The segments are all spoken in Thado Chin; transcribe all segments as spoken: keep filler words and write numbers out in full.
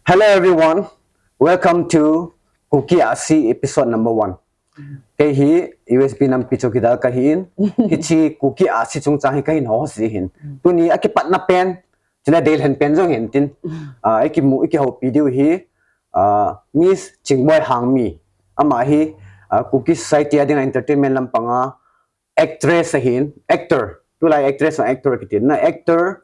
Hello everyone, welcome to Kuki Ahsi episode number one. Kei hi U S B nampi chowkidar kahin, hiche Kuki Ahsi chungchang hi kahin host ji ahin. Tuni a kipatna pen, chule deilhen pen jong hin tin. Ah, i kimu, i kihoupi diu hi, ah, Miss Chingboi Hangmi. Ama hi, ah, Kuki society a dinga entertainment lampanga actress ahin, actor. Tulai actress and actor kiti na, actor,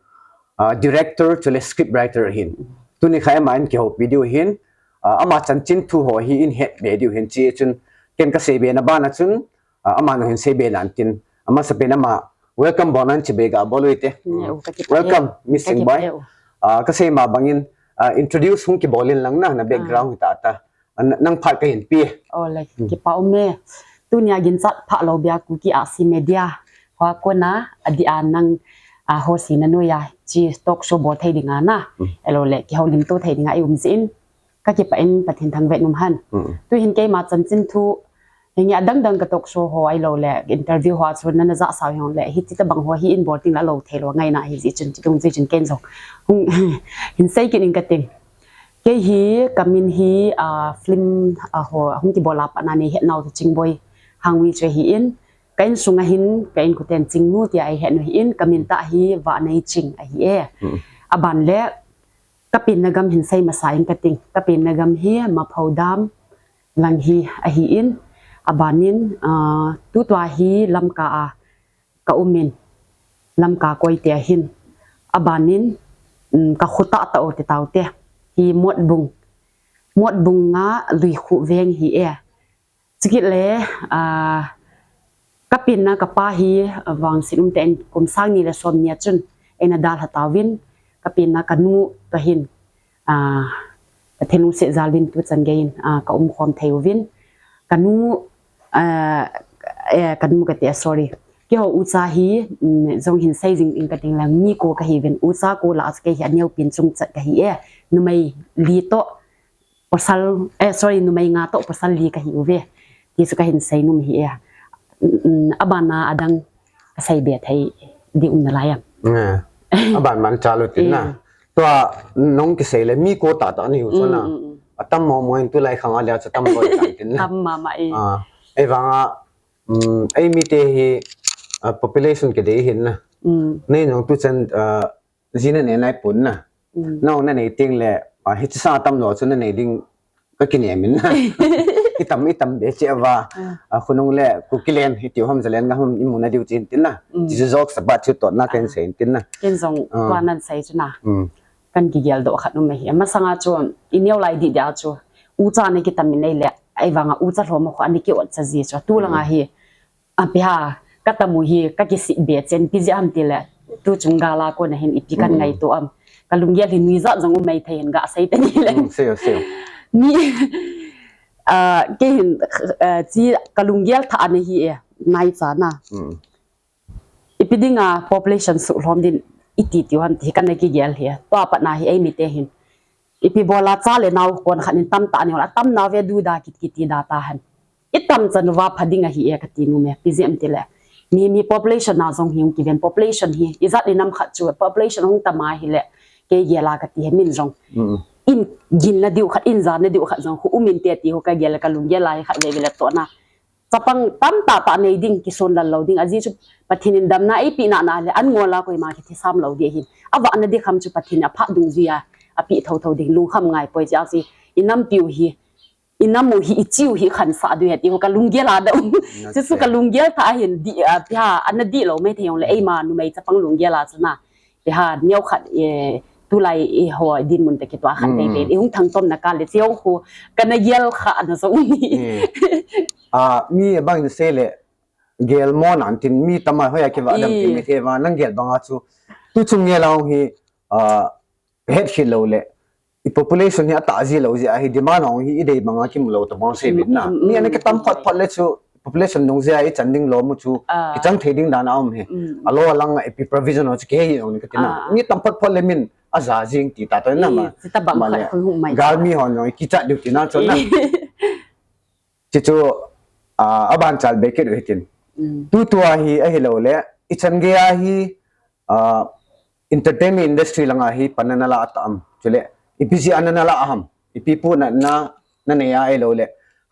ah, director, chule script writer ahin. Tuni kha ama in kihoupi diu ahin, ah, ama chanchin thu ho hi in hetbe diu ahin, hichun ken kaseibe na bana chun, ah, ama nung hin seibe nan tin. Amasapen ama welcome bol nan chibai ga bol u hite. Nge u, kakipah e. Welcome, Miss Chingboi. Kakipah e u. Ah, kasei ma bangin, ah, introduce hung kibol in lang na, na background hi tata. Ah, nang phat kahin pe. Ole, kipa um e. Tunia ginchat pha lou bia Kuki Ahsi Media hoa kona, adeh a nang, ah, host hina noiya, hiche talk show bol thei dinga na. Ahilou le, kihoulimto thei dinga i um jeh in, kakipah in Pathen thangvah in um hen. Tuhin keima chanchin thu, hinge adang dang ka talk show ho ahilou le, interview hoa chu nana jahsau hile, hiche tabang ho hi in bol ding la lou thei lou ngaina ahi jeh chun, hiche dungjuiya chun ken jong hung, hin sei kit ing kating. Kei hi, kamin hi, ah, film, ah, ho, hung kibol a pat na nei het nau chu Chingboi Hangmi chu ahin, ka insunga hin, ka inkoten Chingnu tia eihet u ahin, kamin tah hi Vahneiching ahi e. Aban le, kapenna gam hin sei masa ing kating, kapenna gam hi Maphou dam lang hi ahin, aban in, ah, tutua hi Lamka a ka um in, Lamka koite ahin, aban in, um, ka kho tahtah u ti taute, hi Motbung, Motbung a Luikhuh veng hi e. Chukit le, ah, kapenna kapa hi, ah, vangset umtah in kum sang ni le som ni a chun eina dalha tauvin, kapenna kanu toh hin, ah, Pathen lungset jal in tuchan gei in, ah, ka umkhom thei uvin. Kanu, ah, eh, kanu kati a, sorry. Keiho ucha hi, mm, jong hin sei jing ing kating lang, mi ko kahiuvin, ucha ko lah a chu kei hi aneopen chungchat kahi e. Numei li toh pasal, eh, sorry, numei nga toh pasal li kahiuve. Ti chu kahin sei nom ahi e. Mm, abana adang kaseibe thei ding um nalai am? Aban man chal u tin na. Tua nung kisei le mi ko tahtah nahiu chu na. Atam momo in tulai khang a le chu tam loi tan tin na. Tam mama e. Ah, ahivanga, mm, eimite hi, ah, population kidei hin na. Nei nung tuchan, ah, ji nanei nai pon na. Nau nanei teng le, ah, hiche sang atam lou chu nanei ding kakinem in na. Itam, itam be cheh uva. Ah, khonung le Kukiland hitiu ham, Zaland gam ham imu nadiu chin tin na. Hiche jok sabat chu totna kahin sei in tin na. Ken jong tua nan sei chu na. Kan kigeldoh khat um ahi. Amasanga chu ineo lai dih dia chu, ucha ana kitam in ahile, ahivanga ucha lhom a kho ana ki-ot cha ji chu. Tulanga hi, api ha, katam u hi kakisih be chen, ipi jeh ham tile, tuchung gal a kona hin ipi kan ngaito am? Kalunggel hi nuijat jong um maithei hin gasei tani le. Sei o, sei o. Mi, ah, kei hin, ah, chi kalunggel thah ana hi e, naicha na. Ipi dinga population suhlhom din iti tiu ham ti hi kana kigel hi. Tua pat na hi eimite hin, ipi bola cha le nao kon khat in tamtah aneo le, atam nauve duda kit kiti da tahen. Itam chan uva pha ding ahi e kati nom e, ipi jeh ham tile, mi, mi population na jong hi hung kiven, population hi, ijat le nam khat chu population hung tam ahile, kei gel a kati hi min jong, in ginna diu khat, in jana diu khat jong khu um inte ti khu kagel a, kalunggel a hi khatvei vei le tohna chapang tamtah tah nei ding, kisonlal lou ding. Ajeh chu Pathen in damna eipeh nana le, an ngol a koima kithisam lou ding ahin. Avahna ding kham chu Pathen in aphah dungjuiya apeh thotho ding, lungkham ngaipoi. Chea chu inampiu hi, inamu hi, ichiu hi khansah diu ahi ti ho kalunggel a dong. Chuchu kalunggel thah ahin, dih, ah, ipi ham, ana dihlou maithei jongle, eima numei chapang lunggel a chu na, ipi ham, neokhat, eh, tulai eiho dinmun toh kitoh a khatvei vei ihung thangtomna kal le, chejong khu kana gel khah na jong um hi. Ah, mi abang in sei le, gelmo nan tin, mi tama hoiya kivah dam tin, mi thei vang nang gel banga chu, tuchung gel a hung hi, ah, hetkhel lou le, i population hi atah ji lou jeh ahi, demand hung hi idei banga kimu lou tabang sei bit na. Mi ana kitam phot phot le chu, population dungjuiya ichan ding lou mu chu, kichang thei ding dan a um hi. Alo lang a ipi provision ho chu kihei jong ni kati na. Mi tam phot phot le min aja jing ti ta toh na ma. Galmi hon jong ikichat diu ti na chu na. Chuchu, ah, abanchal be kit u hitin. Tutua hi ahilou le, ichan gei a hi, ah, entertainment industry langa hi panna nala tam. Chule, Ipi jeh a nana lah ham? Ipi punatna nanei a ahilou le,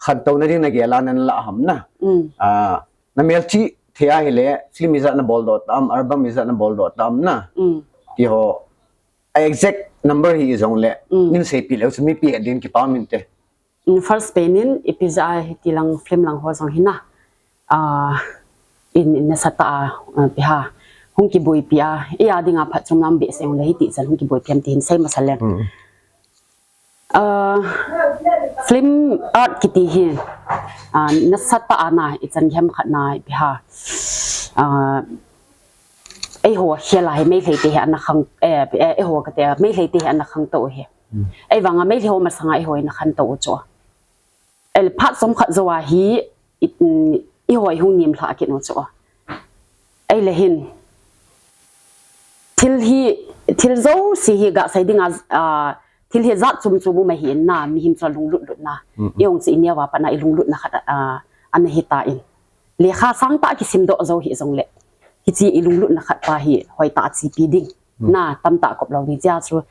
khantouna ding nagel a nana lah ham na? Mm. Ah, namelchih thei ahile, film ijat nabol doh tam, album ijat nabol doh tam na? Mm. Ti ho, a exact number hi jong le, mm, nin seipeh leu chu mipi het ding kipa um inte. Mm, first pen in, ipi jeh a hiti lang film lang ho jong hi na. Ah, in, in nasatah a, ah, ipi ham, hung kiboipi a, eia dinga phatchomna um behseh le hiti chan hung kiboipi ham ti hin sei masa leng. Mm. Ah, film art kiti hi, ah, nasatah a na, ichan gei ham khat na, ipi ham, ah, eiho khel a hi Meitei te hi ana khang, eh, eh, eiho kati a, Meitei te hi ana khangtou hi. Mm. Ahivanga Meitei ho masanga eiho hi ana khantou u chu. Ahile phat chomkhat jou a hi, i, mm, eiho hi hung nemlha kit u chu. Ahile hin, thil hi, thil jouse hi gasei dinga, ah, thil hi jat chom chom um ahi in na, mihem chu alunglut lut na. Mm, mm. Eihon chu ineo a pat na ilunglut na khat, ah, ana hi tan. Lekha sangtah a kisim doh jou hih jong le, hiche ilunglut na khat pa hi hoitah a chepi ding. Hmm. Na, tamtah kop lou ding chia chu.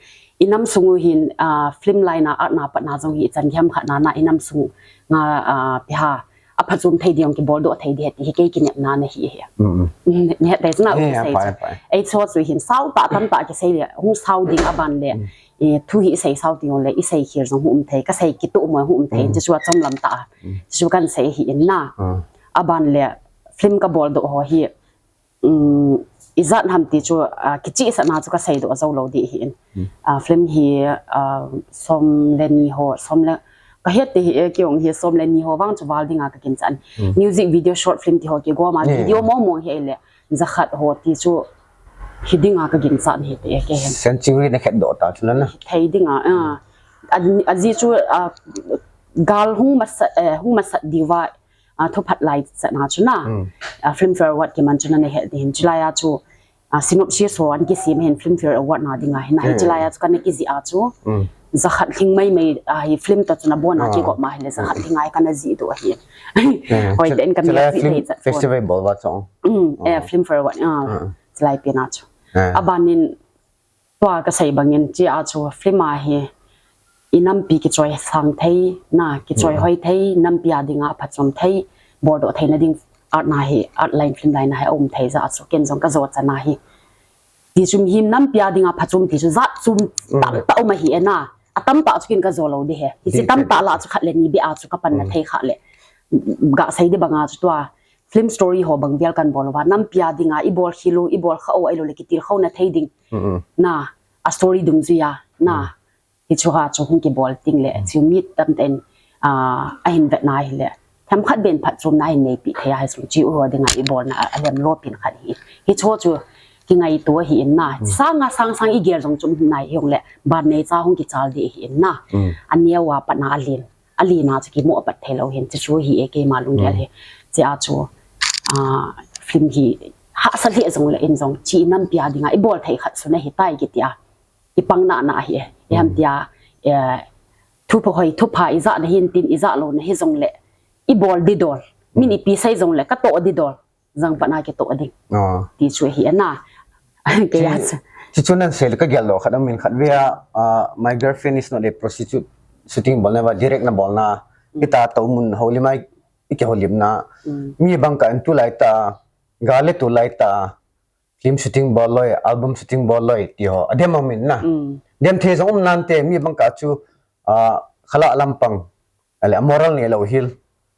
Inam sung u hin, ah, film line a art na pat na jong hi ichan gei ham khat na na inam sung a, ah, ipi ham, aphachom thei ding kibol doh thei ding ti hi kei kinepna na hi hi. Hmm, hmm. Hmm, nahet ding chu na u. Eh, kisei chu. Apai, apai. Eiho chu hin sao tah tamtah kisei le, hung sao ding aban le. Hmm. Eh, thu hi isei sao ding le, isei khel jong hung um thei, kasei kitoh mo hung um thei, hmm, chu chu achom lam tah a. Hmm. Chu kan sei hi in na. Hmm. Aban le, film kabol doh ho hi, um, ijat ham ti chu, ah, kichehsahna chu kasei doh jou lou ding ahi in. Hmm. Ah, film hi, ah, som le ni ho, som le, kahet te hi, eh, kei jong hi som le ni ho vang chu val dinga kaginchat. Hmm. Music video, short film ti ho kigom a, eh, video mong mong hi le, jakhat ho ti chu hi dinga kaginchat hi te, eh, kei hin. Century na khet doh ta chu na na. Thei dinga, ah. A, ajeh chu, ah, gal hung masat, eh, hung masat diu va, ah, thuphat lai chan a chu na. Hmm. Ah, Filmfare Award kiman chu nana het ding hin. Chulai a chu, ah, synopsis ho ana kisem hin Filmfare Award na dinga hin. Hmm. Chulai a chu kana kijih a chu. Hmm. Jakhat lhing mai mai, ah, hi film toh chu nabon a, ah, kigop ma hile jakhat lhing a hi kana jih doh ahi. Hmm. Hoitah in ka mi a film festival bol va chu. Hmm, eh, Filmfare Award, ah. Hmm. Chulai pen a chu. Hmm. Aban in Tua kasei bangin, chea chu film a hi, inampi kichoi sang thei, na, kichoi hoi thei, nampi a dinga phachom thei, boldoh theina ding art na hi, art line film line na hi aum thei jeh a chu, ken jong kajo chan ahi. Ti chu mihem nampi a dinga phachom ti chu jat chom tamtah um ahi e na. Atamtah chu ken kajo lou ding ahi. Hiche tamtah lah chu khat le ni beh a chu kapanna thei kha le. Gasei ding banga chu tua film story ho bang vel kan bol uva, nampi a dinga ibol khel u, ibol kha u, ahilou le kitilkhouna thei ding. Mm, mm. Na, a story dungjuia, na. Mm. Hichu ha chu hung kibol ding le, mm, chu mi tamtah in, ah, ahin vetna hile, themkhat beh in phatchomna ahin neipi thei a, hichu chu ho dinga ibolna a, alem lou pen khat hi. Hichu chu kingaito ahi in na. Mm. Sanga sang sang igel jong chu um nai hung le, ban neicha hung kichal ding ahi in na. Mm. Aneo a pat na alen. Alen a chu kimu apat thei lou hin, chu chu hi e keima lunggel hi. Mm. Chea chu, ah, film hi hahsa lheh jong le in jong, chu nampi a dinga ibol thei khat chu nahi tai kiti a. Kipang nana ahi e. Mm. Iham tia, eh, thupha hoi, thupha ija na hin tin ija louna hi jong le, ibol ding dol. Min, mm, ipi sei jong le, katoh ding dol. Jangpat na kitoh ding. Ah. Ti chu ahi e na. Kei a chu. Chu chu nan sei le kagel lou khat aum in khat vei a, ah, My Girlfriend Is Not a Prostitute shooting bolna va direct nabolna. Mm. Hita toh mun houlim a ikihoulimna. Mm. Mi bang kah in tulai tah, gal le tulai tah, film shooting bol loi, album shooting bol loi, ti ho. Adem aum in na. Mm. Dem thei jong um nante, mi bang kah chu, ah, khalah lampang. Ahile, a moral nei lou hel.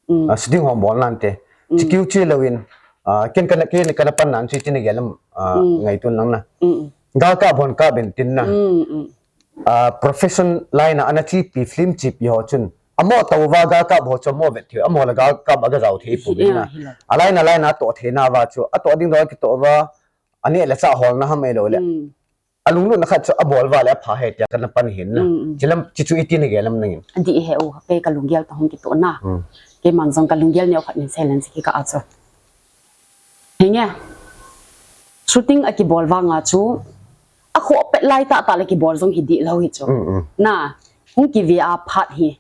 Mm. Ah, shooting ho bol nante. Mm. Chu kiu chu lou in, ah, ken kana, ken kana pan nan chu tin a gel lam, ah, mm, ngaito lang na. Mm. Gal kap hon kap in tin na. Mm, mm. Ah, profession line a ana chepi, film chepi ho chun. Amo tah uva gal kap ho chu amo vet thei, amo le gal kap aga jao thei pouvin na. Yeah, hilou. A line a line a toh theina va chu. Atoh ding dol kitoh uva, aneh le chah holna ham ahilou le. Mm. Alunglutna khat chu abol uva le apha ahi tia kana pan hin na. Mm, mm. Chilam, chu chu iti nagel lam nangin. Adih e o, kei kalunggel toh hung kitoh na. Mm. Keiman jong kalunggel neo khat nin sei leng chu kikah a chu. Hinge. Shooting akibol vanga chu. Akhoh pet lai tah tah le kibol jong hi dih lou hi chu. Mm, mm. Na, hung kive a phat hi.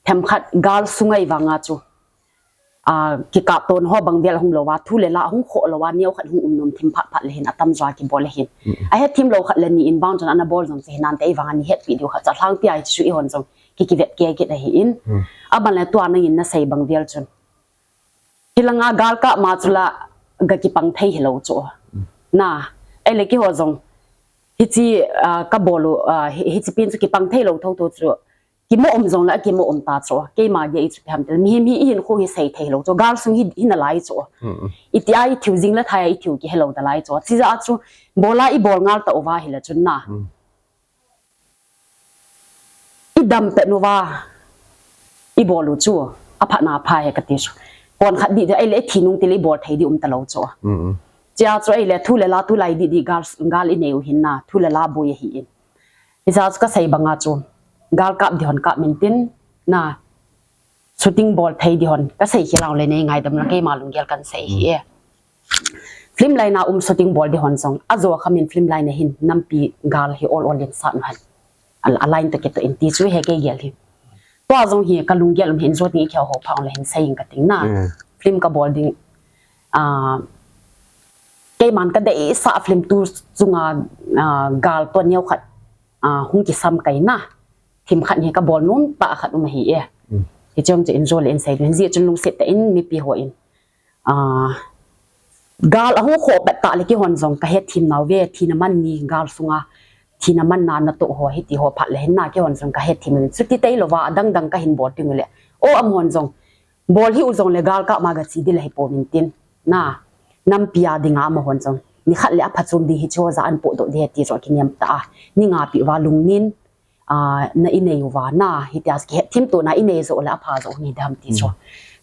Themkhat gal sunga i vanga chu. a, kikap ton ho bang vel hung lou va, thu le la hung khoh lou va, neo khat hung um nom thim phat phat le hin, atam jo a kibol le hin. Mm. Ahet thim lou khat le ni in vang chun ana bol jong chu hinante, ei vang ani hetpi diu khat cha lhangpi a chu eihon jong ki kivet kei kit ahi in. Mm. Aban le tua nangin nasei bang vel chun. Hilanga gal kap ma chu la ga kipang thei hilou chu. Mm. Na, ei le keiho jong. Hichi, a, ka bol u, a, hi, hichi pen chu kipang thei lou thotho chu. Kimo um jong le, kimo um ta chu. Keima gei chu ham tel. Mihem hi ihinkho hi sei thei lou chu. Gal sung hi, hi nalai chu. Mm, mm. Iti a i thiu jing le thai a i thiu kihe lou nalai chu. Chi ja chu, bol a i bol ngal ta uva hi le chun na. Mm. I dam pet uva. I bol u chu. Apha na pha he kati chu. Kon khat di, ei le thi nung ti le i bol thei di um ta lou chu. Mm, mm. Chia chu ei le thu le la tulai di di gal, gal i nei u hin na. Thu le la boi ahi in. Hijeh a chu kasei banga chu, gal kap dihon kap min tin, na, shooting bol thei dihon, kasei khel a le nei ngaidam la keima lunggel kan sei hi e. Film line a um shooting bol dihon jong, ajo kha min film line a hin, nampi gal hi ol ol in sat u hen. A, a line to kitoh in ti chu he kei gel hi. Tua jong hi ka lunggel um hin jo ting i khel ho pha le hin sei ing kating na. Mm. Film ka bol ding, ah, keiman ka deisah film tu chunga, ah, gal to neo khat, ah, hung kisam kai na. Thim khat hi ka bol nom tah khat um ahi e. Mm. Hichong chu in jo le in sei ding. Hijeh chun lungset tah in mipi hon. Ah, gal ahung khoh pet tah le keihon jong ka hethem nau ve, thina man ni gal sunga, thina man na natoh ho hiti ho phat le hin na keihon jong ka hethem in. Chuti tei lou va, adang dang ka hin bol ding u le. O amahon jong, bol hi u jong le gal kap ma ga chi di le hi pom in tin. Na, nampi a dinga amahon jong. Ni khat le apha chom di hi chu ja an podoh di he ti jo kinem tah a. Ni nga pi va lungnin, ah, na i nei uva na, hitia chu kihethem to na i nei jo le apha jo ni dam ti chu. Mm.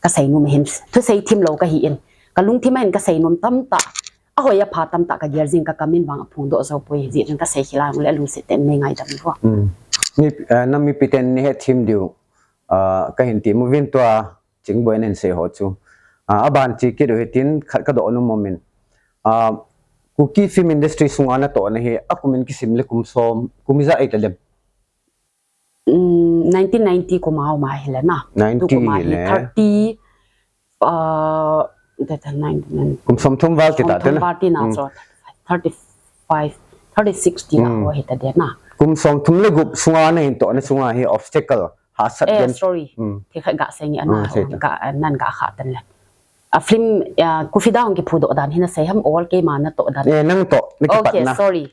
Ka sei nom hin, thusei thim lou ka hi in. Ka lungthim a hin ka sei nom tamtah. Ahoi apha tamtah ka gel jing ka kam in vang aphongdoh jo poi, hijeh chun ka sei khel a le lungset tah in nei ngaidam uvo. Mm. Mi, eh, na mipi ten nei hethem diu, ah, ka hin ti mu vin tua, Chingboi in sei ho chu. Ah, aban chi kit u hitin khat ka doh nom um in. Ah, Kuki film industry sunga natoh na hi, a kum in kisim le kum som, kum ijat ei ta dem? Mm, nineteen ninety kum a um ahi le na. Ninety tu kum a hi le. Thirty, ah, that, that ninety-nine. Kum som thum val ti ta te na. Kum thum val ti na. Mm. So, thirty-five, thirty-six ti la ho hi ta de na. Kum som thum le gup sunga na hin toh na sunga hi obstacle. Hahsat eh, gen. Sorry. Mm. Thil khat ga sei nge ana, ah, sei ta. Ga, nan ga kha tan le. A film, ah, Kufida hung kiphudoh dan hi na sei ham ol keima natoh dan. Eh, nang toh, na kipat na. Okay, sorry.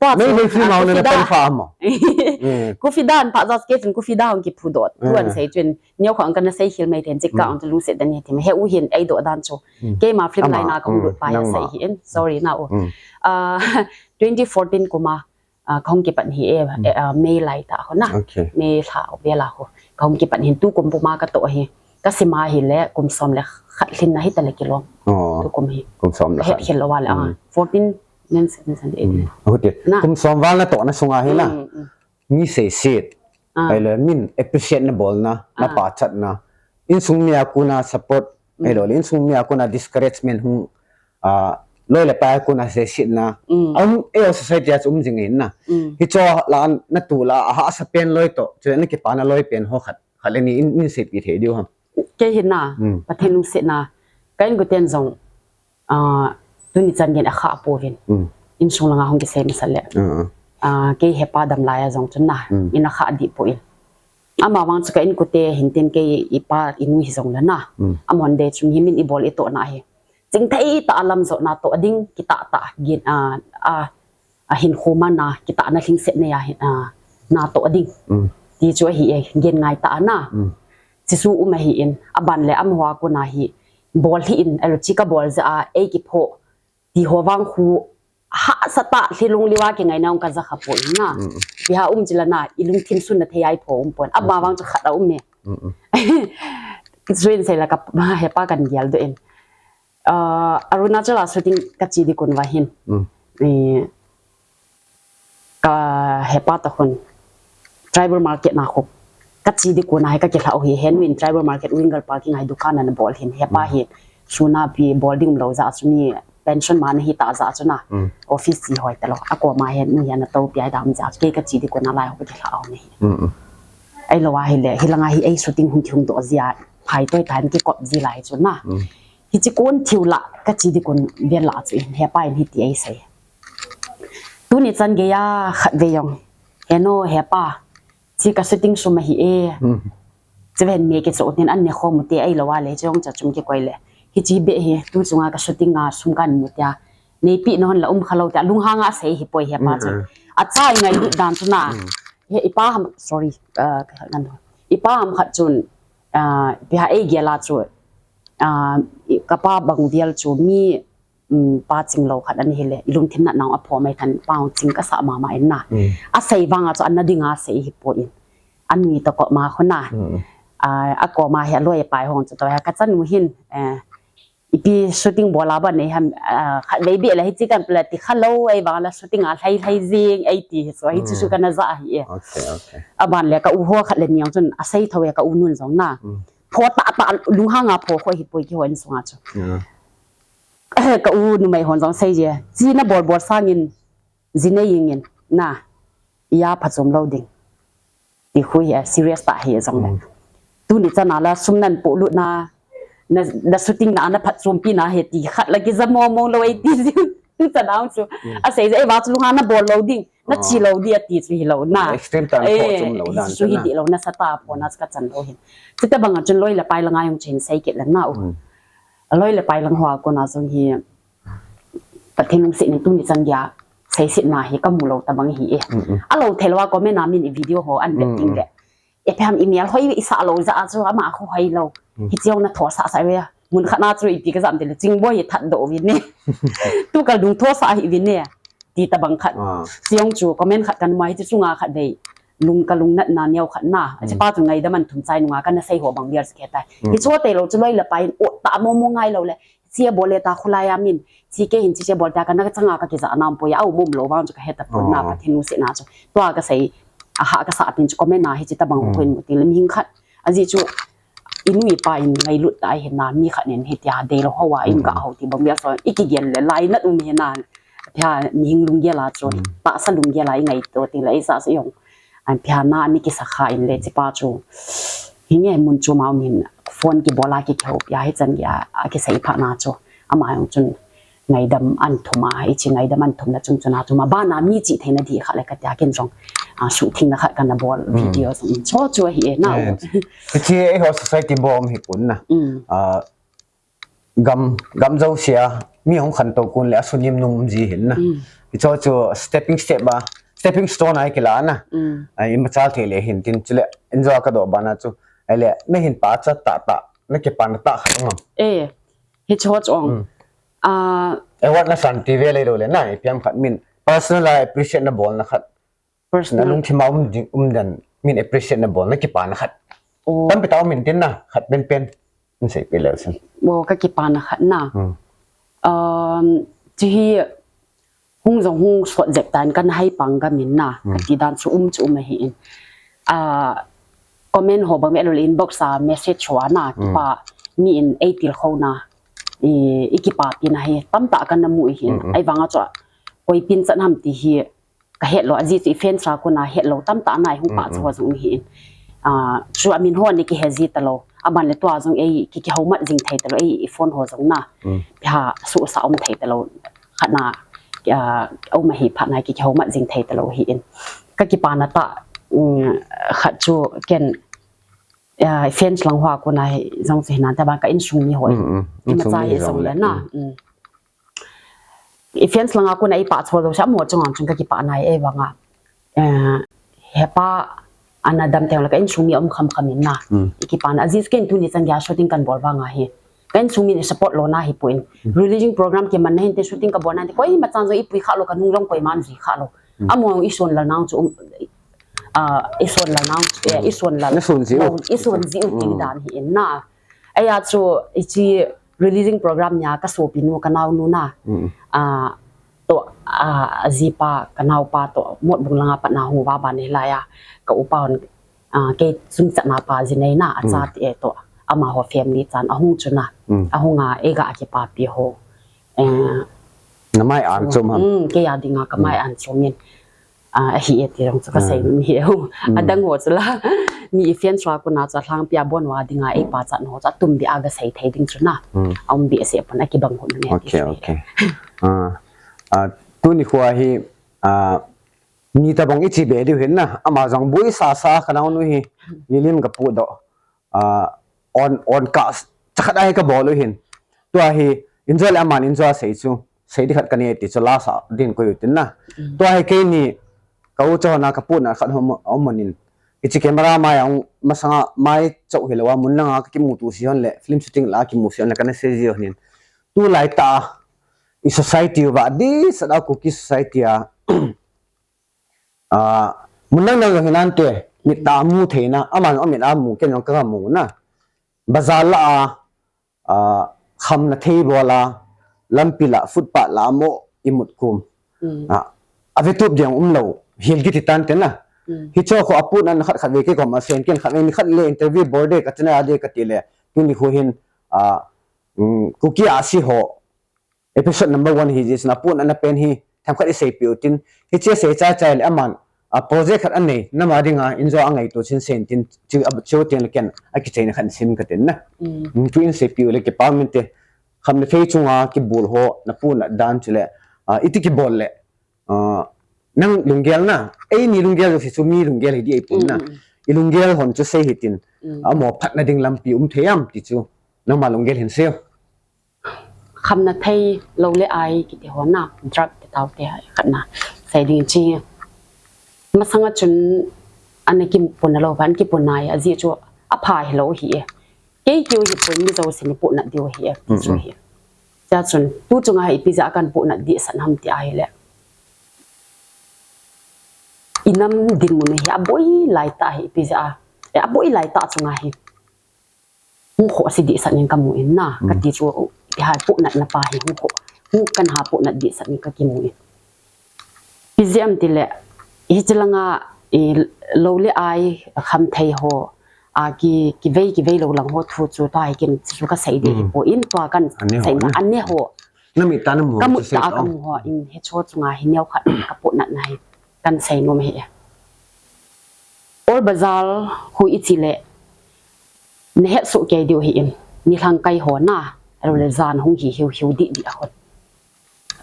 Tua chu, ah, Kufida. Mei, mei film hung na pan fa mo. Eh. Kufida an pha ja kei chun Kufida hung kiphudoh. Eh. Tuan sei chun, neo khang kana sei khel mai then chik ka, mm, ang tu lungset dan hi thim. He u hin ei doh dan chu. Mm. Keima film lai na ka hung lut pa ya sei hi in. Sorry na u. Mm. Ah, twenty fourteen kum a, ah, ka hung kipat hi e, mm, eh, ah, May lai tah ho na. Okay. May lha vel a ho. Ka hung kipat hin tu kum puma ka toh hi. Ka sim a hi le kum som le khat lhin na hi ta le kilom. Oh. Tu kum hi. Kum som le khat. Het khel lou va le, ah, mm, fourteen nen seven, seven, eight. Mm. Ahute. Na. Kum som val natoh na sunga hi na. Mm, mm. Mi seiset. Ah. Ahile min appreciate na bol na, na, ah, pachat na. Insung mi a kona support. Mm. Ahilou le insung mi a kona discouragement hung, ah, loi le pai a kona seiset na. Mm. Um, eiho society a chu um jing in na. Mm. Hicho la na tu la, aha, asa pen loi toh. Chu na kipa na loi pen ho khat. Khat le ni in, in seipi thei diu ham. Kei hin na, mm, Pathen lungset na. Ka inkoten jong, ah, tuni chan gei in akha pouvin. Mm. Insung langa hung kisei masa le. Mm. Ah, kei hepa dam lai a jong chun na. Mm. In akha dih poi. Ama vang chu ka inkote hin tin kei ipa inu hi jong le na. Mm. Amahon de chu mi min i bol i toh na hi. Chingthei tah a lam jo na toh ding kitah tah gin, ah, ah, a hinkho man a, kitah na lhingset nei a hin, ah, natoh ding. Mm. Ti chu ahi e, gen ngai tah a na. Mm. Chi chu um ahi in, aban le amaho a kona hi, bol hih in, elo chi ka bol jeh a, ei kiphoh, ti ho vang khu, hahsa tah lhi lung liu a kingai na ung ka ja kha poi na. Mm. Ti ha um chi la na, i lungthim sun na thei a i pho um pon. Ama vang chu khat a um e. Mm, mm. Chu in sei la ka, hepa kan gel doh in. Ah, Arunachal a shooting ka chi di kon va hin. Mm. Eh, ka hepa toh khun. Tribal market na khu. Ka chi di kon a hi ka kilhah u hi, henu in tribal market winger parking a hi dukan ana bol hin. Hepa, mm, hi suna pi bol ding lou jeh a chu mi pension man hi ta jeh a chu na. Mm. Office chi hoi ta lou. A koma henu hi ana to pi a hi dam jeh a chu kei ka chi di kon a lai ho ka kilhah u ni. Mm, mm. Ahilou a hi le, hilanga hi ei shooting hung kihung doh jeh a. phai toi tan kikop ji lai chu na. Hichi kon thiu la ka chi di kon vel la chu in hepa in hiti ei sei. Tuni chan geiya khat ve jong. Heno hepa. Chi ka shooting sum ahi e. Chi ven me ke cho tin an ne kho mu te ai lo wa le chong cha chung ke koi le. Hichi be hi tu chunga ka shooting a sum kan mu tia. Nei pi non la um kha lo tia lunghanga sei hi poi hepa chu. A chai ngai lut dan chu na. He ipa ham, sorry. Uh, kan ipa ham khat chun. Uh, pi ha ei gela chu. Uh, ka pa bang vial chu mi um, pa ching lo khat an hi le, i lungthim natna a pho mai khan pa ching ka sa mama in na. A sei vang a chu an na ding a sei hi po in. An mi to ko ma khu na. A, a ko ma he loi pai hong chu to he ka chan mu hin. Eh, ipi shooting bola ba nei ham, ah, khat vei bi la hi chi kan pla ti kha lo ei vang la shooting a hlai hlai jing ei ti hi so hi chu su ka na za hi e. Okay, okay. A ban le ka u ho khat le niang chun a sei tho e ka u nun jong na. Pho ta ta lunghanga pho kho hi poi ki ho in sunga chu. Ka u numei hon jong sei je. Chi na bol bol sangin, ji nei ingin, na, iya pha chom lo ding. Ti khu hi, serious ta hi jong le. Tuni chan a la sum nan po lut na, na, na shooting na, na phat chom pi na he ti khat la ki ja mo mo lo ei ti ji. Tu chan a chu. A sei je, ei va chu lunghanga na bol lo ding. Na chi lo di a ti chu hi lo na. Extreme tan pho chom lo dan chu hi di lo na sa ta pho na ka chan lo hin. Chu ta bang a chun loi le pai la ngai jong chin sei kit la na u. A loi le pai lang hoa kona jong hi Pathen lungset in tuni chan geiya seiset na hi ka mu lo ta bang hi e. A lo thei lo a comment a min i video ho an vet ting le. E phem i mial hoi i sa lo ja a chu ama khu hoi lo. Hi chiang na tho sa sa ve. Mun khat na chu i ti ka jam te le ching bo hi that do vi ne. Tu ka dung tho sa hi vi ne. Ti ta bang khat. Chiang chu comment khat kan mai chu chunga khat dei. Lung ka lung nat na neo khat na. A chi pa chu ngaidam an thum chai nunga ka na sei ho bang vial sike tai. Hi chu te lo chu loi le pai o ta mo mo ngai lo le. Chi a bol le ta khulai a min. Chi ke hin chi che bol ta ka na ka changa ka ki ja nam poi a u mom lo bang chu ka he ta pon na Pathen lungset na chu. Tua ka sei a ha ka sa pin chu comment na hi chi ta bang ko in mu ti le mi hing khat. A ji chu i nu i pa in ngai lut ta hi na mi khat nen hi tia dei lo ho wa in ka ho ti bang vial so i ki gen le lai nat um hi na. Pia mi hing lung gel a chu. Ta sa lung gel a i ngai to ti le i sa sa yong. An pia na ni ki sa kha in le chi pa chu. Hi nge mun chu mau min phone ki bol a ki kheu pia hi chan geiya a ki sei pha na chu. Ama jong chun ngaidam an thum a, i chi ngaidam an thum na chung chun a chu ma ba na mi chi thei na di kha le ka tia kin jong. A su thing na khat ka na bol video jong in cho chu hi e na. Chi e ho society bo um hi kun na. A, gam, gam zo sia, mi hong khan to kun le a su nim num ji hin na. I cho chu stepping step ba, stepping stone ai ki la na. Ai ma chal thei le hin tin chu le, in jo ka do ba na chu. Ai le, na hin pa cha ta ta, na ki pa na ta khat ngam. E, hi cho chu ong. A, e wat na san ti ve le lo le na, i piam khat min. Personal a appreciate na bol na khat. Personal. Na lungthim a um ding, um dan, min appreciate na bol, na ki pa na khat. Tam pi ta um min tin na, khat pen pen. Min sei pi le sin. Bo ka ki pa na khat na. Um, chi hi hung jong hung sot jep tan kan hai pang ka min na. Ka ti dan chu um chu um a hi in. A, comment ho bang me lo inbox a message ho a na, ki pa mi in ei til kho na. I, i ki pa pi na hi, tam ta kan na mu hi in. Ai vang a chu, koi pin chan ham ti hi, ka het lo, a ji chu i fans a kona het lo, tam ta na i hung pa chu ho jong hi in. A, chu a min ho ni ki he ji ta lo. A ban le tua jong ei ki, ki ho mat jing thei ta lo, ei i phone ho jong na. Pia su sa um thei ta lo. Khat na, a, um a hi pha na ki, ki ho mat jing thei ta lo hi in. Ka ki pa na ta, um, khat chu ken, a, fans lang hoa kona hi jong chu hi na ta ba ka insung mi ho. I ma cha hi jong le na. I fans langa kona i pa cho lo sa mo chunga chung ka ki pa na e vanga. Eh, hepa ana dam teng la ka insung mi um kham kham in na. I ki pa na a ji ken tuni chan geiya shooting kan bol vanga hi. Ka insung mi ni support lo na hi poi. Releasing program ki man na hin te shooting ka bol na te koi ma chan jo i pui kha lo ka nung long koi man ji kha lo. Amo i son la nang chu um, a, i son la nang, eh, i son la. Na son ji u. I son ji u ting dan hi in na. Aya chu i chi releasing program nia ka sopi nu ka nau nu na. A, to, a, a ji pa ka nau pa to Motbung langa pat na hung va ba ni la ya. Ka upa hon, a, kei chung chat na pa ji nei na a cha ti e to. Ama ho family chan a hung chu na. A hung a e ga a ki pa pi ho. Eh, na mai an chom ham. Kei a dinga ka mai an chom in. A, a hi e ti jong chu ka sei mi hi e. A dang ho chu la. Mi i fan chu a kona chu alhangpi a bon uva dinga ei pachat ho chu atum beh a gasei thei ding chu na. Hmm. Aum behseh pon, akibang hon ne. Okay, okay. Ah, ah, tuni khoa hi, ah, mi tabang i chi be diu hin na. Ama jong bui sa sa ka nau nu hi. Lilim ka pu do. Ah, on, on ka s-, chakhat a hi ka bol u hin. Tua hi, injo le aman injo a sei chu. Sei di khat ka nei ti chu la sa din ko u tin na. Mm. Tua hi keini ka u chona ka puna khat hom, hom manin. Hiche camera mai a hung masanga mai chauh hilou a, mun langa ka kimuto si hon le, film shooting la kimu si hon le, kana sei ji hon in. Tulai tah a, i society uva, adeh sah a Kuki society a, ah, mun dang dang jong hinante, mit a mu theina, aman amit a mu, ken jong ka mu na. Bazar la a, ah, khamna thei bol a, lampi la, footpath la, mo i mut kum. Mm. Ah, a ve tup ding um lou, hil kiti tan te na. Mm. Hicho kho a puna khat khat ve kikom a sen ken khat ve ni khat le interview bol de ka channel a de ka ti le. Tuni khu hin, ah, mm, Kuki a si ho. Episode number one hi jeh chun a puna pen hi. Themkhat i seipeh u tin, hiche sei chai chai le aman, a project khat anei, nama dinga, injo a ngaito chin sen tin, chu, a, chu tin le ken, a kichaina khat sim ka tin na. Mm. Mm, chu in seipeh u le kipah min te, khamna thei chunga kibol ho, na puna dan chu le, a, iti kibol le, a, nang lunggel na, eini lunggel jo si chu mi lunggel hi di ei pun na. Mm, mm. I lunggel hon chu sei hi tin, mm, amo phatna ding lampi um thei am ti chu, nangma lunggel hin sei. Khamna thei lou le ai kiti ho na, drug ti tau te khat na, sei ding chi. Masanga chun ana kipuna lou van kipuna ai, ajeh chu apha hilou hi e. Kei keu hi pun mi jousen i puna diu hi e, mm, chu mm, hi. Cha chun, tu chunga hi ipi jeh a kan puna dehset ham ti ahile. I nam dinmun hi aboi lai tah hi ipi jeh a. E aboi lai tah chunga hi. Hung kho si dehset in ka mu in na, ka, mm, ti chu, ti hai puna na pa hi hung kho. Hung kan ha puna dehset in ka kimu in. Ipi jeh ham ti le, hiche langa, i, lou le ai kham thei ho, a ki, kivei, kivei lou lang ho thu chu ta hi kin chu ka sei de hi, mm, poi in tua kan sei na, ane ho. Na mit a na mu ho, ka mit a ka mu ho in hicho chunga hi neo khat ka puna na hi. Kan sei nom hi. Old Bazar khu i chi le, na het soh kei diu hi in, ni lhang kai ho na, a le jan hung hi hiu hiu di di a hon.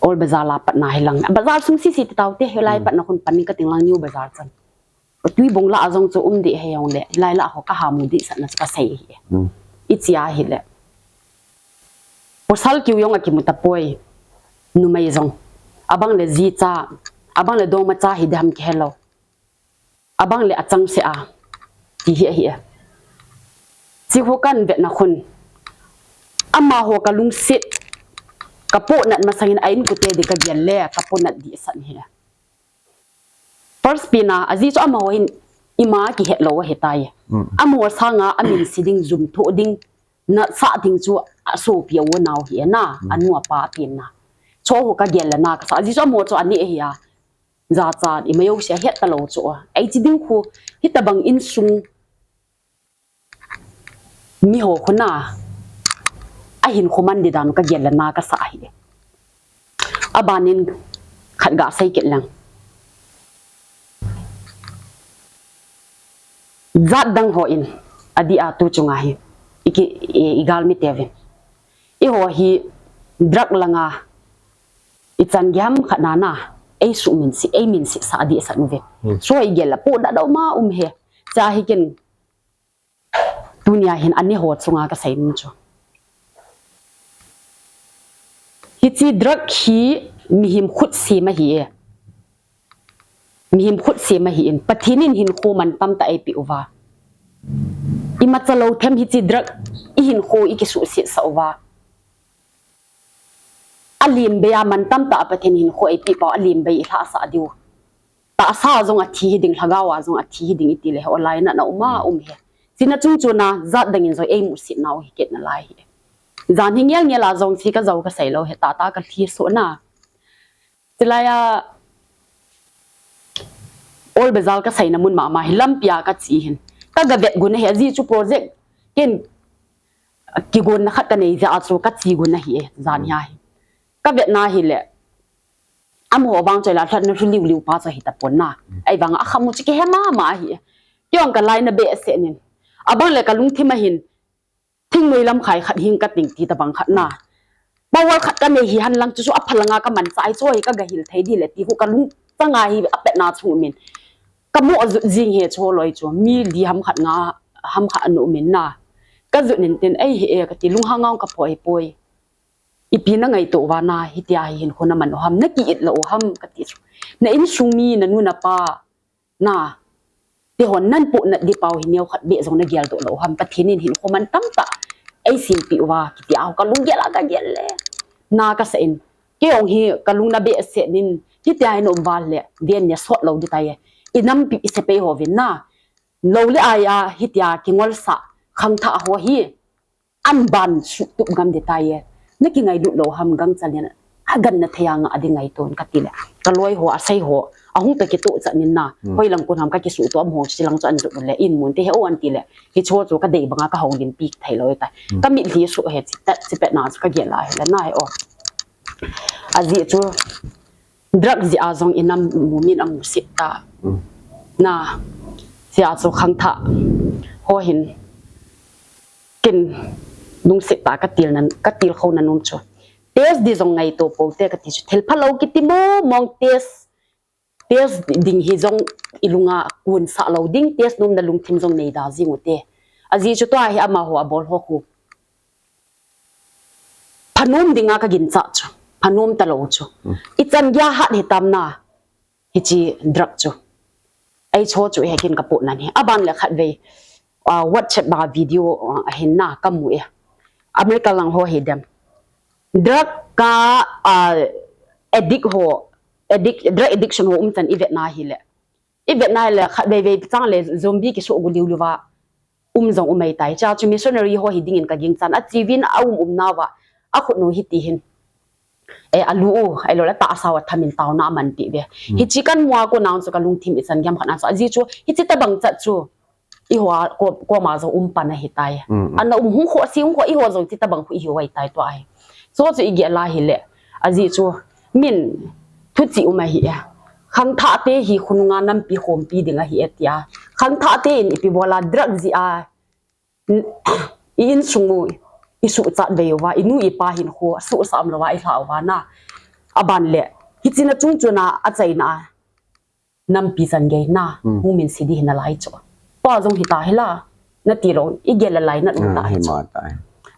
Old Bazar la pat na hi lang, bazar sung si si ti tau te, hi lai, mm, pat na khun pan ni ka ting lang New Bazar chan. Tui bong la a jong chu um di he jong le, lai la ho ka ha mu di sa na chu ka sei hi. Mm. I chi a hi le. Pasal kiu jong a kimu ta poi, numei jong. Abang le ji cha, abang le dongma cha hi di ham ki helou. Abang le achang se a, ti hi a hi a. Chi ho kan vet na khun. Amaho ka lungset, ka ponat masang in a in kute di ka gel le, ka ponat di san hi a. First pi na, aji chu amaho hin ima kihet lou ahi tai. Mm. Amaho sanga amin si ding, jum tho ding, na sa ding chu asopi a u nau hi a na, mm, anu apa pi na. Cho ho ka gel le na ka sa, aji chu amaho chu ani ahi a. Jachat, ima jouse ahet talou chu a. Ei chi ding khu, hitabang insung miho khu na, ahinkho man di dan ka gel le na ka sa hi. Abanin khat ga sei kit leng. Jat dang ho in, adi a tu chunga hi, i ki, i, i galmi te vin. Eiho hi drug langa, i chan gei ham khat na na, ei suh min si, ei min si sa di sa nu ve. Hmm. So i gel la pu da dau ma um he. Cha hi kin Tunia hin ani ho chunga ka sei nom chu. Hichi drug hi mihem khut sem ahi e. Mihem khut sem ahi in. Pathen in hinkho mantam tah eipe uva. Imacha lou them hichi drug i hinkho i kisuhset sah uva. Alen bei a mantam tah a Pathen hinkho eipe pau alen bei i lhahsah diu. Tahsa jong athi hiding, lhagao a jong athi hiding iti le, olai na na um a um he. China chung chuna, jat dang in jong ei musit nau hi kit nalai hi. Jan hi ngel ngel a jong si ka jou ka sei lou he, tata ka lhi so na. Chilai a, Old Bazar ka sei na mun mama hi lampi a ka chi hin. Ka ga vet gun he, aji chu project ken kigon na khat ka nei jeh a chu ka chi gun ahi e, jan hi ahi. Ka vet na hi le, amaho vang choi la lhat na hlu liu liu pa chu ahi tapon na. Ei vang a khamu chu kihe mama ahi. Kei jong ka lai na behseh nin. Abang le ka lungthim a hin, thingnoi lamkhai khat hing ka ting ti tabang khat na. Power khat ka nei hi hen lang chu chu a phalanga ka manchah hi chu hi ka gahil thei di le ti hu ka lungchang a hi a pet na chu min. Ka mo a jut jing he chu loi chu. Mi li ham khat nga ham khat anu min na. Ka jut nin tin ei hi e ka ti lunghang ngau ka poi poi. Ipi na ngaito uva na hitia hi hin khuna man u ham na ki it lo u ham ka ti chu. Na insung mi na nu na pa. Na, ti hon nan pu na di pau hi neo khat be jong na gel do lo ham Pathen in hin khoman tamtah. Ei sim pi uva, kiti au ka lung gel a ka gel le. Na ka sa in, kei jong hi ka lung na behseh nin, hitia hin um val le, den ne sot lo di tai e. I nam pi i se pei ho vin na. Lo le ai a, hitia kingol sa, khangthah ho hi. An ban sutup ngam di tai e. Na kingailut lo ham gangchal in a gan na thei a nga a di ngaiton ka ti le. Ka loi ho, a sei ho, a hung ta kitoh chat nin na. Hoi lang kon ham ka kisutup ho si lang chu an jut le in mun te he o an ti le. Hi cho chu ka dei banga ka hong lim pi thei lo tai. Ka mit li su he chi ta chi pet na chu ka gel a he le na he o. A ji chu drug ji a jong i nam mu min a mu sit ta. Na, ji a chu khangthah ho hin kin lungset ta ka til nan, ka til kho na nom chu. Test di jong ngaito po te ka ti chu. Thil pha lo kiti mo mong test, test ding hi jong i lunga kun sa lo ding, test nom na lungthim jong nei da jing u te. A ji chu tua hi ama ho a bol ho khu. Phanom dinga ka ginchah chu. Phanom ta lo chu. I chan gya hat hi tam na. Hi chi drug chu. Ei cho chu he kin ka pu nan hi. A ban le khat vei. Uh, WhatsApp ba video uh, a hin na ka mu e. America lang ho hi dem. Drug ka uh, addict ho. Addict, drug addiction ho um chan i vet na hi le. I vet na hi le khat vei vei chang le zombie ki so gu liu liu va. Um jong um ei tai. Cha chu missionary ho hi dingin ka ging chan. A chivin a um um na va. A khut nu hi ti hin. E, a lu u, a lo la ta sa wa thamin tau na man ti ve. Hi chi kan mua ko nang chu ka lungthim i chan giam khat na chu. A ji chu, hi chi ta bang chat chu. I ho a, ko, ko ma jong um pan a hi tai. Ana um hung kho si hung kho i ho jong chi ta bang khu i ho ai tai to ai. So chu i ge la hi le. A ji chu, min, thu chi um a hi e. Khangthah te hi khununga nampi khompi ding a hi e tia. Khangthah te in ipi bola drug ji a. I insung u, i suhchat vei uva, i nu i pa hin khu, suhsam lova, i hla uva na. A ban le, hi chi na chung chu na, a chai na, nampi chan gei na, hung min si di hin a lai chu. Pa jong hi ta hi la, na ti lo, i gel a lai na um ta hi chu.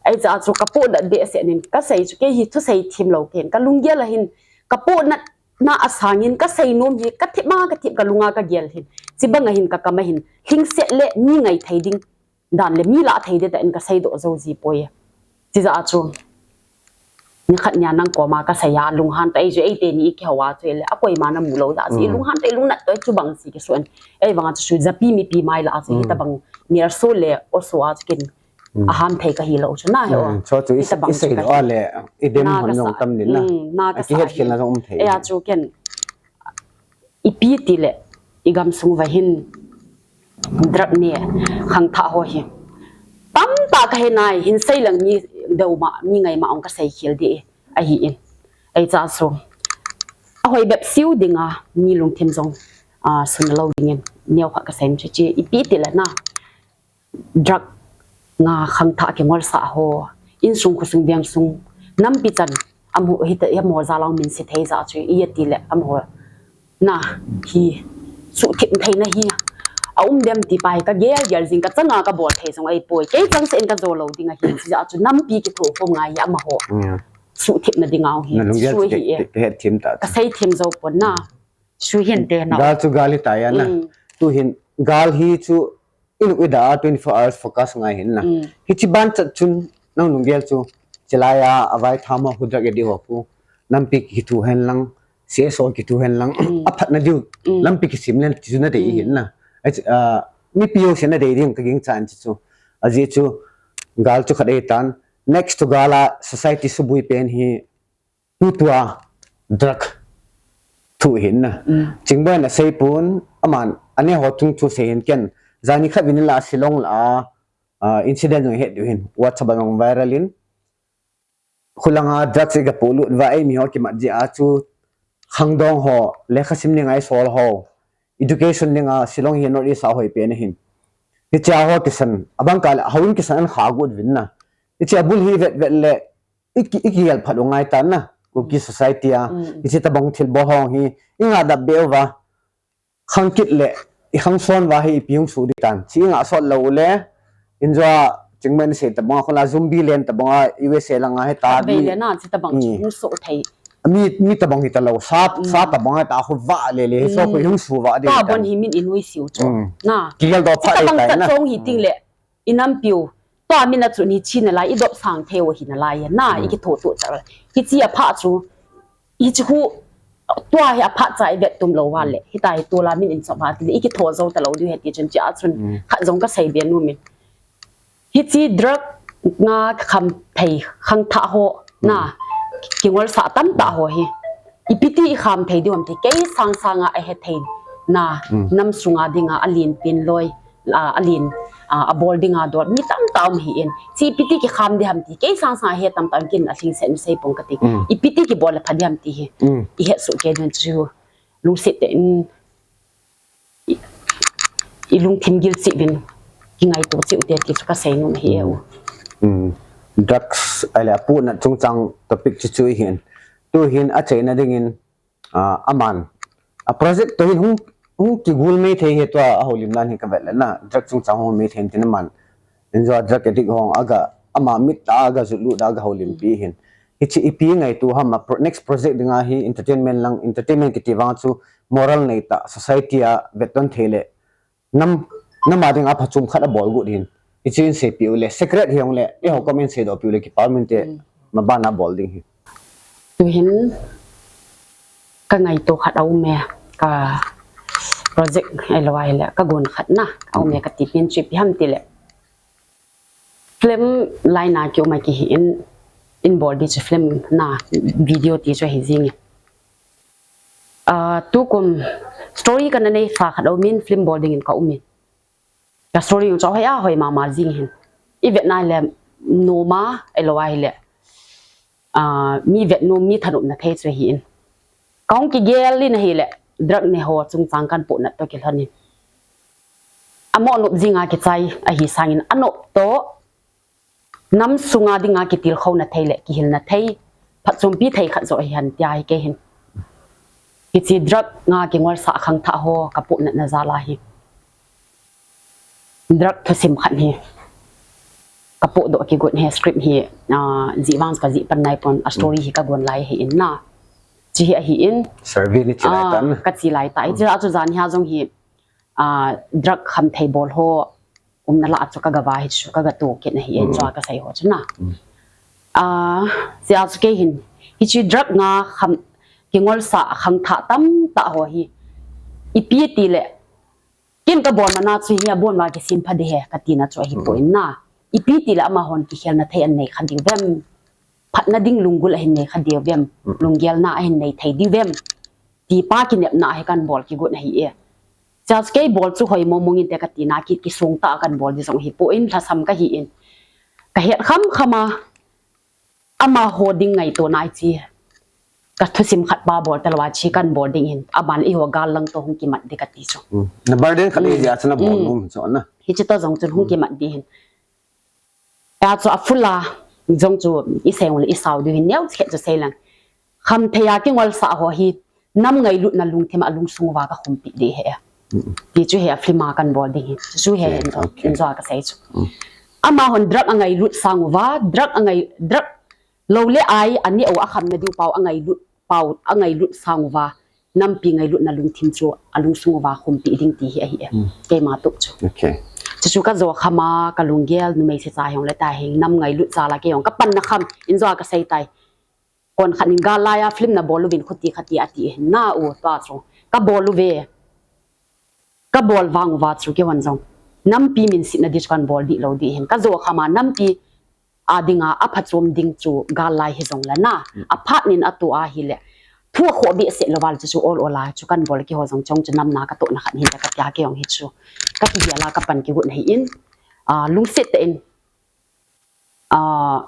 Ei cha chu ka pu na behseh nin, ka sei chu kei hi thu sei thim lo ken, ka lung gel a hin, ka pu na, na a sangin, ka sei nom hi, ka thip ma, ka thip ka lunga ka gel hin. Chi bang a hin ka kam a hin, hing set le, mi ngai thei ding. Dan le mi la thei de ta in ka sei do zo ji poi. Chi ja chu. Ni khat nia nang koma ka sei a lunghan ta ei ju ei te ni ki hawa chu le a koi ma na mu lo da ji lunghan ta lung nat to chu bang si ki suan. Ei bang chu su ja pi mi pi mai la chu hi ta bang ni a so le o so a chu kin. A ham thei ka hi lo chu na he o. Chu chu i sei lo a le i dem hon jong tam ni na. Na ka sa. Ki het khel na jong um thei. Ei a chu ken. Ipi ti le, i gam sung va hin drug ne khangthah ho hi. Tam ta ka he nai, hin sei lang mi deu ma, mi ngai ma ong ka sei khel di a hi in. Ei cha su. A hoi bep siu dinga, mi lungthim jong, a, sun lo dingin, neo kha ka sei chi chi, ipi ti le na. Drug nga khangthah kingol sa ho, insung khosung veng sung, nampi chan, amaho, hita, amaho jalang min si thei ja chu, i ti le, amaho, na, hi, suhthip thei na hi, a um dem ti pa hi, ka gel gel jing, ka changa ka bol thei jong ei poi, kei chang se in ka jo lo ding a hi, si ja chu, nampi kitho khom ngai hi, amaho. Suhthip na ding a hi, na lung gel su hi e. Ka sei thim jo pon na, su hin te na. Gal chu gal hi ta ya na. Tu hin, gal hi chu, i lung i da a twenty-four hours focus ngai hin na. Hi chi ban chat chun nang lung gel chu. Chi lai a, a vai tham ho khu drug addict ho khu. Nampi kithu hen lang, C S O kithu hen lang. A phat na diu, lampi kisim len chi chu na dei hin na. Ai chi, a, mi pi ho se na dei ding ka ging chan chi chu. A ji chu, gal chu khat ei tan. Next to gal a society subui pen hi, tu tua drug thu hin na. Chingboy na sei pun, aman, ane ho thung thu sei hin ken. Jani khat vin la Shillong la, a, incident jong het diu hin. WhatsApp a jong viral in. Khulanga drug se ka pulut va ei mi ho kimat ji a chu khangdong ho, lekha sim ni ngai sol ho. Education ni nga Shillong hi North East a hoi pe na hin. Hichea ho kisan, abang kah le, houin kisan an kha got uvin na. Hichea bul hi vet vet le, i ki, i kigel phat u ngai tan na. Kuki society a, Mm. hiche tabang thil bol ho hi, i ngah dap be uva. Khang kit le, i khang son uva hi, ipi hung soh ding tan. Chi i ngah sot lou le, injo a, chingmen sei tabang a, khula Zombiland tabang a, U S A lang a hi ta Khat vei mi. le na, chi tabang Mm. chu hung soh thei. Mi, mi tabang hi ta lou, sa, Mm. sa tabang a ta khu va le le, hi so Mm. khu hung soh va ding Tua tan. bon hi min i nuisat u chu. Mm. Na. Kigel doh Chi phat tabang ding tai chat na. chong hi ting le, i nampi u. Tua min a chun hichi nalai, i dop sang thei u hi nalai, na, Mm. i kitho to cha. Hichi a pha chu, hichi khu, tua hi a pha cha i vet tum lou uva le. Hita hi tu la min in chop ha ti le, i kitho jou ta lou diu ahi ti chun chi a chun, Mm. khat jong ka sei be nom in. Hichi drug nga kham thei khang tha ho, na, Mm. kingol sa tam ta ho hi. Ipi ti i kham thei diu ham ti, kei sang sang a a he thei, na, Mm. nam sunga dinga a lin pin loi, a, a lin, a, a bol dinga dol, mi tam ta um hi in. Chi ipi ti ki kham di ham ti, kei sang sang a he tam ta um kin a hling set mi sei pong ka ti. Mm. Ipi ti ki bol le pha di ham ti hi. Mm. I het su ke dun chu. Lungset te in, i, i lungthim gil chi vin, ki ngaito chi u te ti chu ka sei nom hi e u. Mm. Drugs, a le a pu na chungchang topic chu chu i hin. Tu hin a cheina ding in, a, aman. A project to hin hung, hung kigul mai thei hi tua a houlim nan hi ka vet le na. Drug chungchang hung mai thei tin aman. Injo a drug addict hong aga, ama mit ta aga jut lut aga houlim pi hin. Hichi ipi ngaito ham a pro-, next project dinga hi entertainment lang, entertainment kiti vang chu moral nei ta, society a vet ton thei le. Nam, nam a dinga phachom khat a bol got hin. Hichi in sei pi u le, secret hi hong le, i ho comment sei doh pi u le, kipa min te, Mm. ma ban a bol ding hi. Tu hin, ka ngaito khat a um e, ka project a lo ai le, ka gon khat na, a um e, Mm. ka ti pin chu ipi ham ti le. Film line a ki um a ki hi in, in bol di chu film na, video ti chu hi jing e. Ah, tu kum story ka na nei fa khat a um in film bol ding in ka um in. Ka story jong chu hoi a hoi mama jing hin. I vet na le nom a, a lo ai le. Ah, mi vet nom, mi thanop na thei chu hi in. Ka hung kigel in a hi le, drug ne ho chungchang kan pu na to ki lhon in. A mo nop jing a ki chai, a hi sang in a nop to, nam sunga dinga ki til khou na thei le, ki hil na thei, phachom pi thei khat jo hi han tia hi ke hin. Hichi drug nga kingol sa khang tha ho, ka pu na na ja la hi. Drug thusim khat hi. Ka pu doh ki got hi script hi, ah, ji vang ka ji pan nai pon a story hi ka gon lai hi in na. Chi hi a hi in. Survey ni chi lai Ah, tan. ka chi lai ta. Chi a chu jan hi a jong hi, ah, drug kham thei bol ho. Um na la chu ka ga va hi chu ka ga tu ki na hi in Mm. chu ka sei ho chu na. Mm. Ah, chi a chu ke hin. Hichi drug nga kham kingol sa khang tha tam ta ho hi. Ipi ti le. Kin ka bol mana chu hi a bon ma ki sim pha di he, ka ti na chu hi Mm. po in na. Ipi ti le ama hon ki khel na thei an nei kha di vem. Phat na ding lunggul a hin nei kha di vem. Mm. Lunggel na a hin nei thei di vem. Ti pa ki nep na hi kan bol ki got na hi e. Cha chu kei bol chu hoi mo mong in te ka ti na ki, ki sung ta kan bol di jong hi po in lhasam ka hi in. Ka het kham kham a. Ama ho ding ngaito na i chi. Ka thusim khat pa bol ta lo a chi kan bol ding hin. A ban i ho gal lang to hung ki mat di ka ti chu. Mm. Na burden khat Mm. i ja chu na bol Mm. nom chu na. Hichi to jong chun hung ki Mm. mat di hin. A chu a full a jong chu i sei le i sau di hin neo chet chu sei lang. Kham thei a kingol sa ho hi nam ngailut na lungthim a lungsung uva ka khumpi di he. Mm. Ti chu he a film a kan bol ding hin. Chu he Okay, hin jo, okay. hin jo ka sei chu. Mm. Ama hon drug a ngailut sang uva, drug a ngai, drug lo le ai, a neo a kham na diu pau a ngailut pau, a ngailut sang uva. Nampi ngailut na lungthim chu a lungsung uva khumpi ding ti hi a hi e. Mm. Keima tup chu. Okay. Chu chu ka jo kham a, ka lunggel, numei se cha hiong le ta hing, nam ngailut cha la ke hiong, ka pan na kham, in jo ka sei tai. Kon khat in gal lai a film na bol uvin khuti khati a ti hin na u tua chu. Ka bol uve. Ka bol vang uva chu kei hon jong. Nampi min sitna di chu kan bol di lo di hin. Ka jo kham a nampi a dinga a phachom ding chu gal lai hi jong la na. Mm. A phat nin a tu a hi le. Thu a kho be se lo val chu chu ol ol a chu kan bol kei ho jong chong chu nam na ka to na khat hin ka tia kei hong hi chu. Ka ki dia la ka pan ki gu na hi in. A lungset te in. Ah,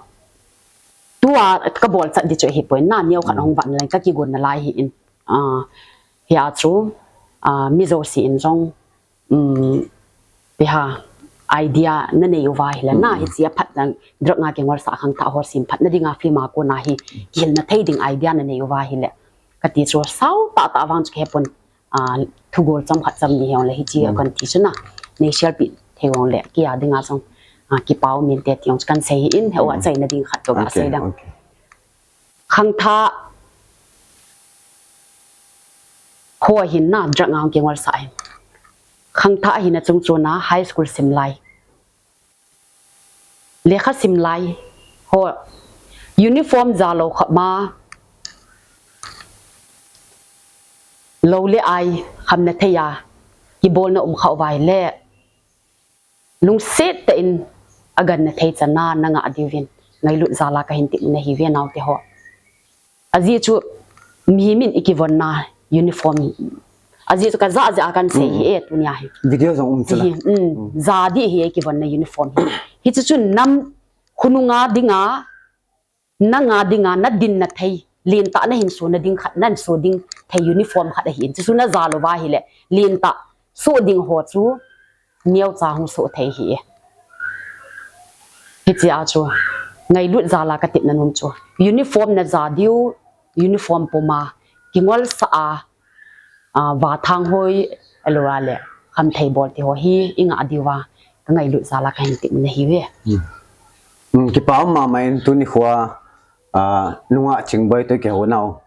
tua ka bol chat di chu hi poi na neo khat Mm. hong van lai ka ki gun na lai hi in. Ah, hi a chu, ah, mi jo si in jong, um, pi ha, idea nanei uva ahile na, hiche aphat nang drug a kingolsa khangthah ho semphat nading a film a kona hi kihilna thei ding idea nanei uva ahile, kati chu sao tah tah vang chu kihepon, thugol chomkhat chomni hijongle hiche a kanti chu na, nei share pi thei jongle kei a dinga jong kipa um inte ti jong chu kahin sei ahin, hua achaina ding khat toh kasei ding. Khangthah ho ahin na, drug a kingolsa ahin. Khangthah ahina chungchon a high school simlai, lekha simlai ho, uniform jalou khop ma, lou le ai khamna thei a kibolna um khah uva ahile, lungset tah in aganna thei chan a nangah diuvin ngailut jal a kahin tepna ahiuve naoteho. Ajeh chu mihem in ikivonna uniform, ajeh chu kajah jeh a kahin sei ahi e tunia hi. Video jong um chu la. Ja ding ahi e kivonna uniform hi. Hiche chu nam khonunga dinga, nanga dinga nadinna thei, lentah nahin sona ding khat, nahin so ding thei uniform khat ahin. Chuchu naja louva ahile lentah so ding ho chu neocha hung so thei ahi e. Hichea chu ngailut jal a katepna nom chu, uniform naja diu, uniform puma kingolsa a, vathang hoi, alou a le khamthei bol ti ho hi ingah diuva kangailut jal a kahin tepna ahiuve. Kipa um mama in tuni khoa nungah Chingboi toh kihounau,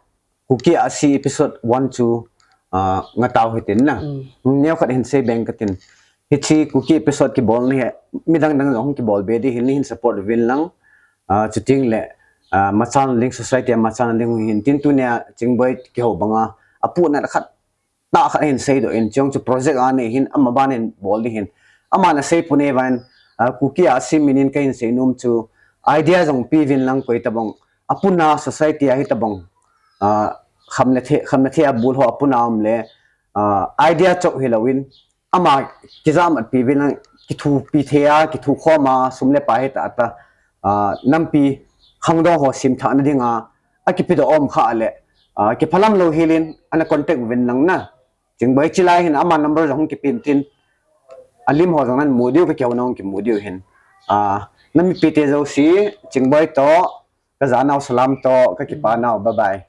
Kuki Ahsi episode one chu ngatau hitin na, neokhat hin sei beng katin. Hiche Kuki episode kibolna hi midang dang jong hung kibol be ding ahin, neihin support uvin lang. Chutengle machal ling, society a machal ling hung hin tin, tunia Chingboi kihou banga apuhnat khat tah khat hin seidoh in, chujong chu project anei hin, ama ban in bol ding ahin. Aman asei pon e vang, Kuki Ahsi min in kahin seinom chu, idea jong peuvin lang, koi tobang apuna society a hitobang khamna thei, khamna thei a bul ho apuna um le, idea chauh hilouvin, ama kijahmat peuvin lang, kithopi thei a, kithokhom a, sum le pai hitah tah, nampi khangdong ho semthahna dinga akipedoh um khah le, kiphalam lou hel in ana contact uvin lang na. Chingboi chilai hin ama number jong hung kipen tin, alim ho jong nahin mu diu, kakihouna hung kimu diu ahin. Namipite jouse, Chingboi toh, kajanau salam toh kakipanau, bye bye.